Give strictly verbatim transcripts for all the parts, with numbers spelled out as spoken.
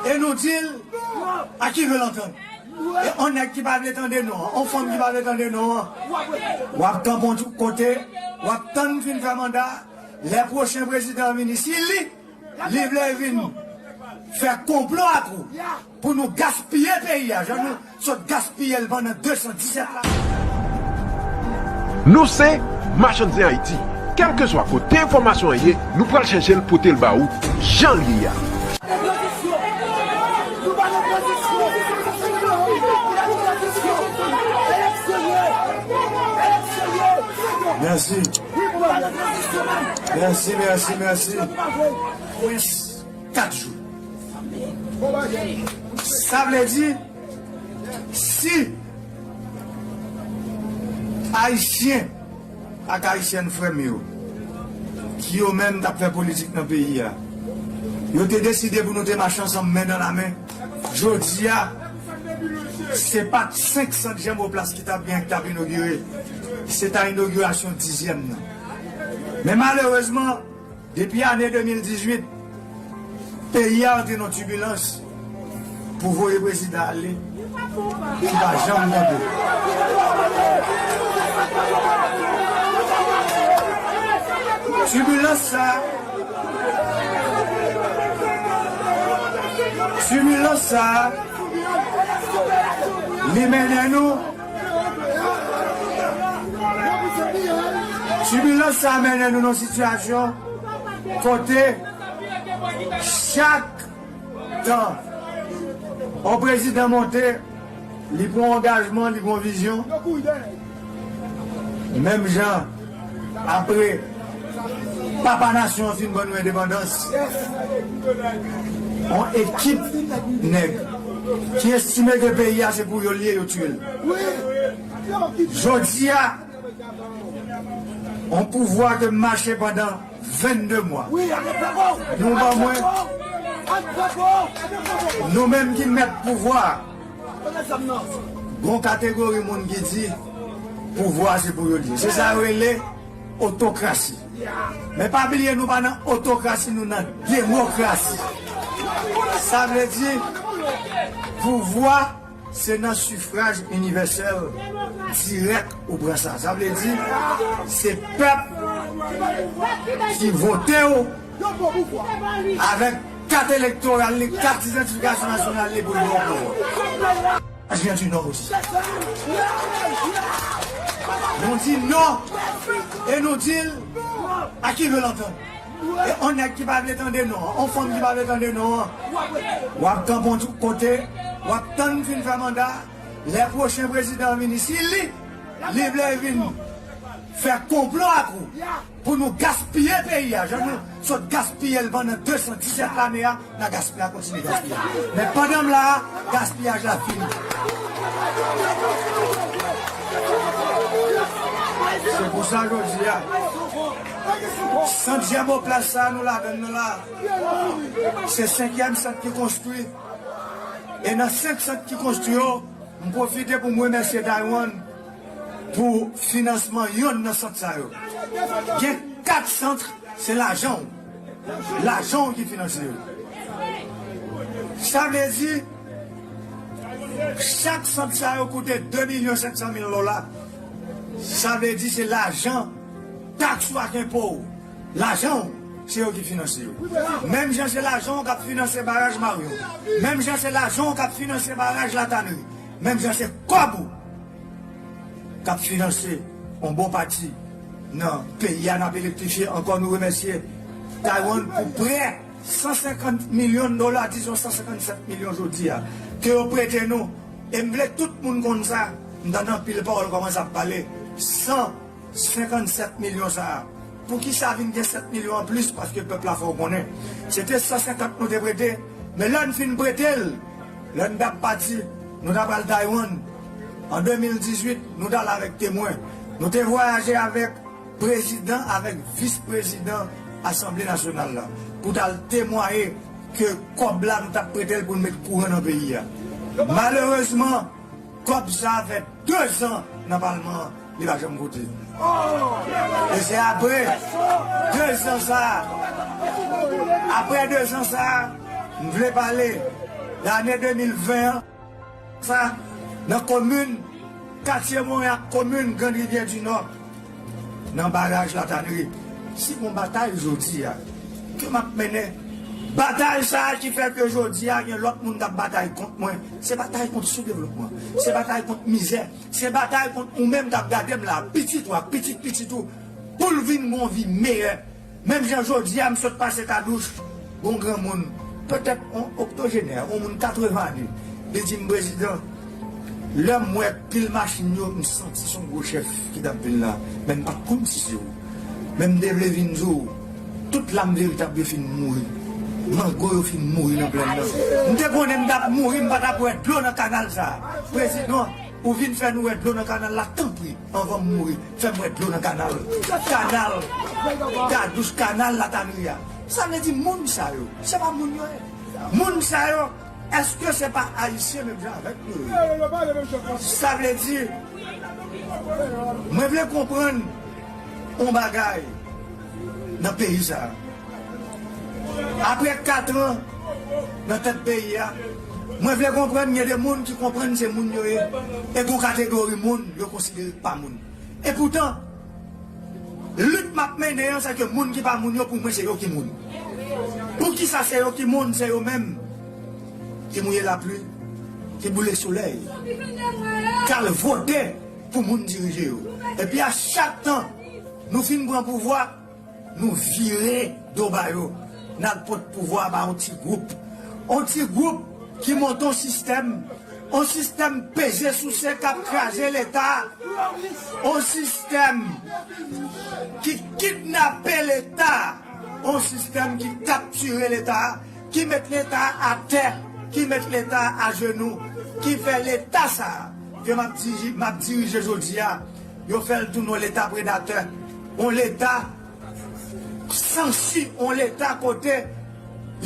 E nou di l, à qui veut l'entendre? E on nèg ki pa vle tande non an, on fanm ki pa vle tande non an, w ap kanpe yon kote, w ap tann fin fè manda, lè pwochen prezidan an vini, si li, li vle vin fè konplo ak ou pou nou gaspiye peyi a, jan nou sot gaspiye l pandan de san disèt lane. Nou se Machann Zen Ayiti. Kèlkeswa kote enfòmasyon an ye, nou pral chèche l pote l ba ou jan l ye a. Mèsi. Mèsi, mèsi, mèsi. Pwens kat jou. Sa vle di, si Ayisyen ak Ayisyèn frè m yo, ki yo menm t ap fè politik nan peyi a, yo te deside pou nou te mache ansanm men nan la men, jodi a, se pa t senk sant Jan Boplas ki t ap gen, ki t ap inogire, se ta inogirasyon dizyèm nan. Men malerezman, depi ane de mil dizuit, peyi a antre nan tibilans pou voye prezidan ale, ki pa janm kanpe. Tibilans sa, tibilans sa, li mennen nou Tibilans sa mennen nou nan sitiyasyon kote chak tan yon prezidan monte, li pran angajman, li pran vizyon. Menm jan apre papa nasyon an fin ban nou endepandans, yon ekip nèg ki estime ke peyi a se pou yo l ye, yo tiye l. Jodi a, yon pouvwa ke m mache pandan vennde mwa. Nou ban mwen, nou menm ki mèt pouvwa, gon kategori moun ki di pouvwa se pou yo l ye. Se sa yo rele otokrasi. Men pa bliye, nou pa nan otokrasi, nou nan demokrasi. Sa vle di, pouvwa se nan sifraj inivèsèl dirèk ou pran sa. Sa vle di, se pèp ki vote w avèk kat elektoral li, kat idantifikasyon nasyonal li pou l ba w pouvwa. Ajanti Nò osi. Nou di non, e nou di l, à qui veut l'entendre? E on nèg ki pa vle tande non an, on fanm ki pa vle tande non an, w ap kanpe yon kote, w ap tann fin fè manda, lè pwochen prezidan an vini, si li, li vle vin fè konplo ak ou pou nou gaspiye peyi a, jan nou sot gaspiye l pandan de san disèt lane a, n a gaspiye, n a kontinye gaspiye. Men pandan m la a, gaspiyaj la fini. Se pou sa jodi a, sant Jan Boplas sa a nou ladan l nan la, se senkyèm sant ki konstwi. E nan senk sant ki konstwi yo, m pwofite pou m remèsye Taiwan pou finansman yonn nan sant sa yo. Gen kat sant, se lajan w. Lajan w ki finanse yo. Sa vle di, chak sant sa yo koute de milyon senk san mil dola. Sa vle di se lajan taks ou ak enpo w. Lajan w, se yo ki finanse yo. Menm jan se lajan w k ap finanse baraj Marion. Menm jan se lajan w k ap finanse baraj Latanri. Menm jan se kòb ou k ap finanse yon bon pati nan peyi a. N ap elektrifye ankò, nou remèsye Taiwan pou prè san senkant milyon dola, dizon san senkannsèt milyon jodi a, ke yo prete nou. E m vle tout moun konn sa, m tande anpil pawòl kòmanse ap pale, san senkanntsèt milyon sa a. Poukisa vin gen sèt milyon anplis? Paske pèp la fè w konnen. Se te san senkant nou te prete, men lè n fin prete l, lè n t ap pati, nou t ap al Taiwan. An de mil dizuit, nou t al avèk temwen. Nou te vwayaje avèk prezidan, avèk vis prezidan Asanble Nasyonal la, pou t al temwaye ke kòb la nou t ap prete l pou n met kouran nan peyi a. Malerezman, kòb sa a fè dezan nan palman an, li pa janm vote. E se apre dezan sa a, apre dezan sa a, M vle pale lane de mil ven an, sa, nan komin, katye Monyak, komin Grand Rivière du Nord, nan baraj Latanri. Se yon batay jodi a ke m ap mennen. Batay sa a ki fè ke jodi a gen lòt moun k ap batay kont mwen. Se batay kont soudevlopman. Se batay kont mizè. Se batay kont ou menm k ap gade m la, pitit ou ak pitit pitit ou, pou l vin gen yon vi meyè. Menm jan jodi a m sot pase Kadouch, gon granmoun, petèt yon oktojenè, yon moun katreven ane, li di m, "Prezidan, lè m wè pil machin yo, m santi se yon gwo chèf ki t ap vin la, men m pa t konn si se ou. Men m te vle vin di w, tout lam veritab yo fin mouri. Mango yo fin mouri nan plèn nan. M te konnen m t ap mouri, m pa t ap wè dlo nan kanal sa a. Prezidan, ou vin fè nou wè dlo nan kanal la, tanpri, anvan m mouri, fè m wè dlo nan kanal. Kanal Kadouch, kanal Latanri a." Sa vle di moun sa yo, se pa moun yo ye. Moun sa yo, èske se pa Ayisyen menm jan avèk nou yo? Sa vle di, mwen vle konprann yon bagay nan peyi sa a. Apre kat an nan tèt peyi a, mwen vle konprann gen de moun ki konprann se moun yo ye, e gon kategori moun yo konsidere pa moun. E poutan, lit m ap mennen an, se ke moun ki pa moun yo, pou mwen, se yo ki moun. Poukisa se yo ki moun? Se yo menm ki mouye lapli, ki boule solèy, k al vote pou moun dirije yo. Epi a chak tan nou fin pran pouvwa, nou vire do ba yo, n al pot pouvwa ba yon ti gwoup. Yon ti gwoup ki monte yon sistèm, yon sistèm peze souse k ap kraze Leta, yon sistèm ki kidnape Leta, yon sistèm ki kaptire Leta, ki met Leta atè, ki met Leta ajenou, ki fè Leta sa a ke m ap diri-, m ap dirije jodi a, yo fè l tounen yon Leta predatè, yon Leta sansi, yon Leta kote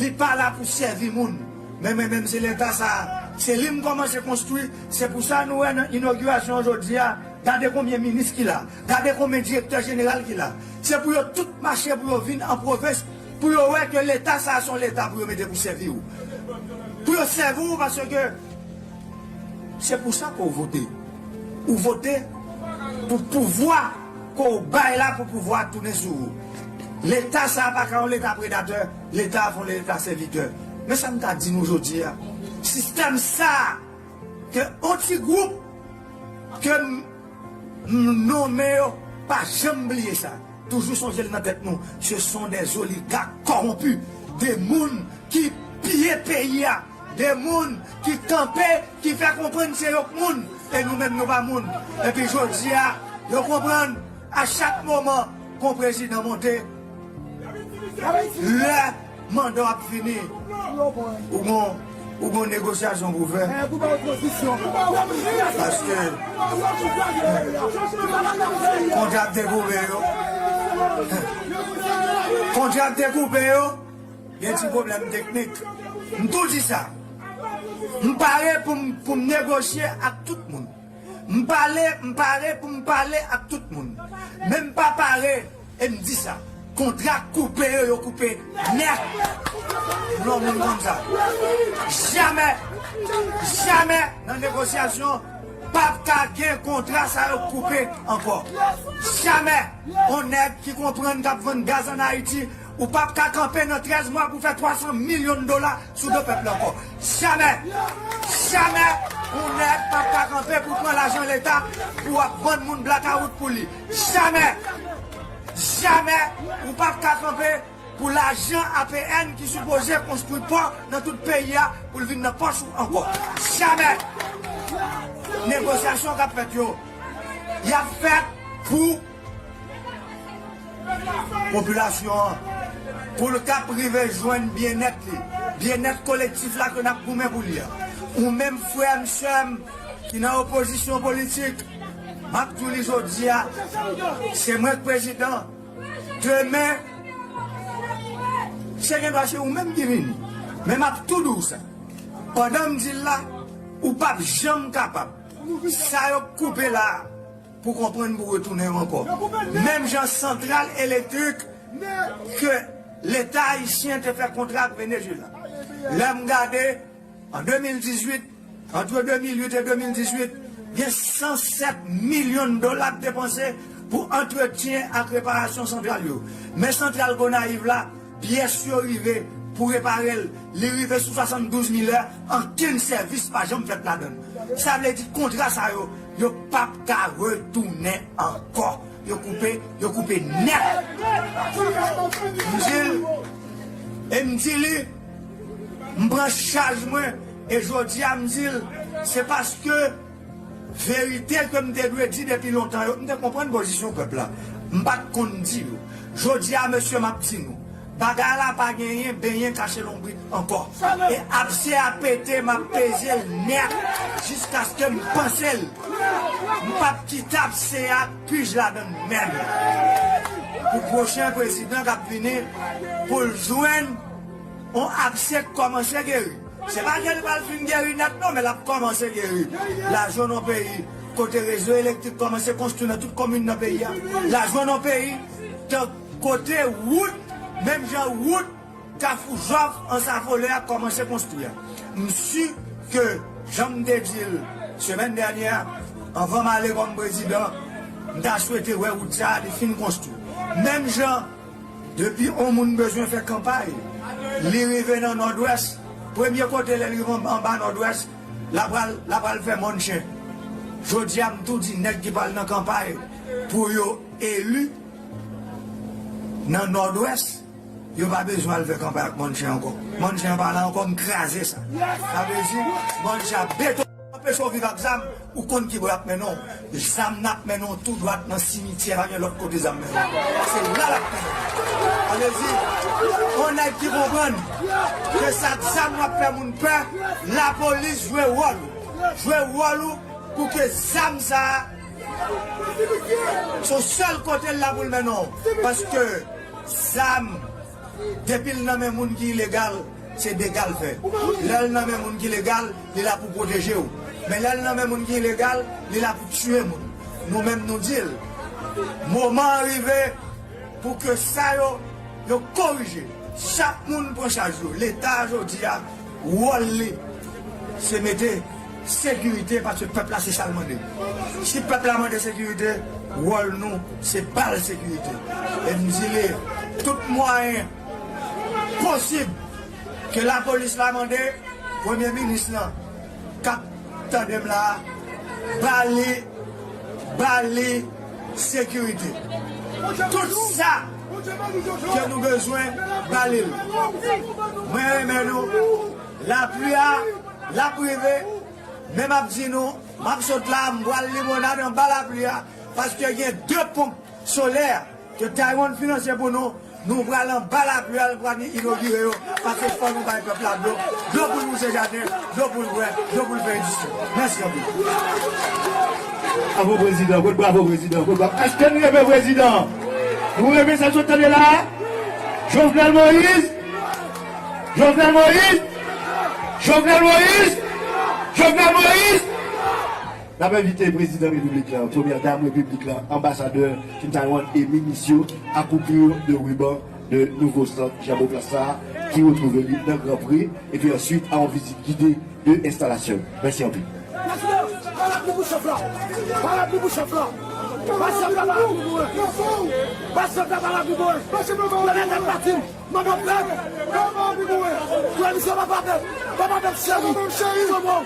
li pa la pou sèvi moun. Men mwen menm, se Leta sa a, se li m kòmanse konstwi. Se pou sa nou wè nan inogirasyon jodi a, gade konbyen minis ki la, gade konbyen direktè jeneral ki la. Se pou yo tout mache, pou yo vin an pwovens, pou yo wè ke Leta sa a se yon Leta pou yo mete pou sèvi w. Pou yo sèvi w, paske se pou sa ke w vote. Ou vote pou pouvwa ke w bay la, pou pouvwa a tounen sou ou. Leta sa a pa ka yon Leta predatè, Leta a fè yon Leta sèvitè. Men sa m ka di nou jodi a, sistèm sa a ke yon ti gwoup ke m, m nonmen yo, pa janm bliye sa. Toujou sonje l nan tèt nou. Ce sont des oligarques corrompus, de moun ki piye peyi a, de moun ki kanpe, ki fè konprann se yo k moun, e nou menm nou pa moun. Epi jodi a, yo konprann a chak moman kon prezidan monte, lè manda w ap fini, ou gon, ou gon negosyasyon pou fè. Paske kontra k te koupe yo, kontra k te koupe yo, gen ti pwoblèm teknik. M tou di sa. M pare pou m, pou m negosye ak tout moun. M pale, m pare pou m pale ak tout moun. Men m pa pare, e m di sa, kontra koupe yo, yo koupe nèt. Non, moun konn sa. Jamè, jamè nan negosyasyon, p ap ka gen kontra sa yo koupe ankò. Jamè, yon nèg ki konprann k ap vann gaz ann Ayiti, ou p ap ka kanpe nan trèz mwa pou fè twa san milyon dola sou do pèp la ankò. Jamè! Jamè yon nèg p ap ka kanpe pou pran lajan Leta pou w ap vann moun blakawout pou li. Jamè! Jamè ou p ap ka kanpe pou lajan A P N ki sipoze konstwi pò nan tout peyi a pou l vin nan pòch ou ankò. Jamè! Negosyasyon k ap fèt yo, y ap fèt pou popilasyon an, pou l kab rive jwenn byennèt li, byennèt kolektif la ke n ap goumen pou li a. Ou menm frè m, sè m, ki nan opozisyon politik, m ap di w li jodi a, se mwen k prezidan. Demen, se gendwa se ou menm ki vini. Men m ap tou di w sa. Pandan m di l la, ou p ap janm kapab. Sa yo koupe la a, pou konprann pou retounen yo ankò. Menm jan santral elektrik ke Leta ayisyen te fè kontra ak Venezuela. Lè m gade, an de mil dizuit, ant de mil uit e de mil dizuit, gen san sèt milyon dola k depanse pou antretyen ak reparasyon santral yo. Men santral Gonayiv la, pyès yo rive pou repare l, li rive sou swasanndouz mil lè, ankenn sèvis pa janm fèt ladan l. Sa vle di kontra sa yo, yo p ap ka retounen ankò. Yo koupe, yo koupe nèt. M di l, e m di li, m pran chaj mwen, e jodi a m di l, se paske verite ke m te dwe di depi lontan yo, m te konprann pozisyon pèp la. M pa t konn di yo. Jodi a, mesye, m ap di nou, bagay la pa genyen benyen kache lonbrit ankò. E abse a pete, m ap peze l nèt jiskaske m panse l. M p ap kite abse a pij ladan l menm. Pou pwochen prezidan k ap vini, pou l jwenn yon abse k kòmanse geri. Se pa ke li pral fin geri nèt non, men l ap kòmanse geri. L a jwenn yon peyi kote rezo elektrik kòmanse konstwi nan tout komin nan peyi a. L a jwenn yon peyi tan kote wout, menm jan wout Kafou Jòf Ansafolè a kòmanse konstwi a. M si ke, jan m te di l semèn dènyè a, anvan m ale kòm prezidan, m ta swete wè wout sa a li fin konstwi. Menm jan, depi yon moun bezwen fè kanpay, li rive nan Nòdwès, premye kote lè l rive anba Nòdwès, l a pral, l a pral fè mòn chen. Jodi a, m tou di nèg ki pral nan kanpay pou yo eli nan Nòdwès, yo pa bezwen al fè kanpay ak mòn chen ankò. Mòn chen an pa la ankò, m kraze sa. Sa vle di, mòn chen ap beton, anpeche w viv ak zam, ou konn ki bò y ap mennen w. Zam n ap mennen w tou dwat nan simityè, pa gen lòt kote zam mennen w. Se la l ap mennen w. Sa vle di, yon nèg ki konprann ke sa k zam w ap fè moun pè, lapolis jwe wòl ou. Jwe wòl ou pou ke zam sa a, se yon sèl kote l la pou l mennen w. Paske zam, depi l nan men moun ki ilegal, se dega l fè. Lè l nan men moun ki legal, li la pou pwoteje w. Men lè l nan men moun ki ilegal, li la pou tiye moun. Nou menm nou di l, moman an rive pou ke sa yo, yo korije. Chak moun pran chaj yo. Leta jodi a, wòl li, se mete sekirite, paske pèp la se sa l mande. Si pèp la mande sekirite, wòl nou, se ba l sekirite. E m di li, tout mwayen posib ke lapolis la mande, premye minis lan k ap tande m la a, ba li, ba li sekirite. Tout sa ke nou bezwen, ba li l. Mwen renmen nou. Lapli a, l ap rive. Men m ap di nou, m ap sot la, m pral limonad anba lapli a, paske gen de ponp solè ke Taiwan finanse pou nou. Nou pral anba lapli a, nou pral inogire yo, paske fò nou bay pèp la dlo, dlo pou l wouze jaden, dlo pou l bwè, dlo pou l fè endistri. Mèsi anpil. Bravo prezidan, kout bravo prezidan, kout bravo. Èske n renmen prezidan? Nou renmen sa n sot tande la a? Jovenel Moïse? Jovenel Moïse? Jovenel Moïse? Jovenel Moïse? N ap envite prezidan repiblik la, premyè dam repiblik la, anbasadè Kim Taiwan e minis yo a koupir de riban de nouvo sant Jean Beauplassin sa a, ki retwouve li nan Grand Prix, epi answit a yon vizit gide de enstalasyon. Mèsi anpil. Ba lapli pou chèf la! Ba lapli pou chèf la! Ba chèf la, ba lapli pou mwen! Ba chèf la, ba lapli pou mwen! Mwen mèt ap pati! Manman pèp! Premye misyon papa pèp! Papa pèp cheri! Papa pèp cheri! Somo!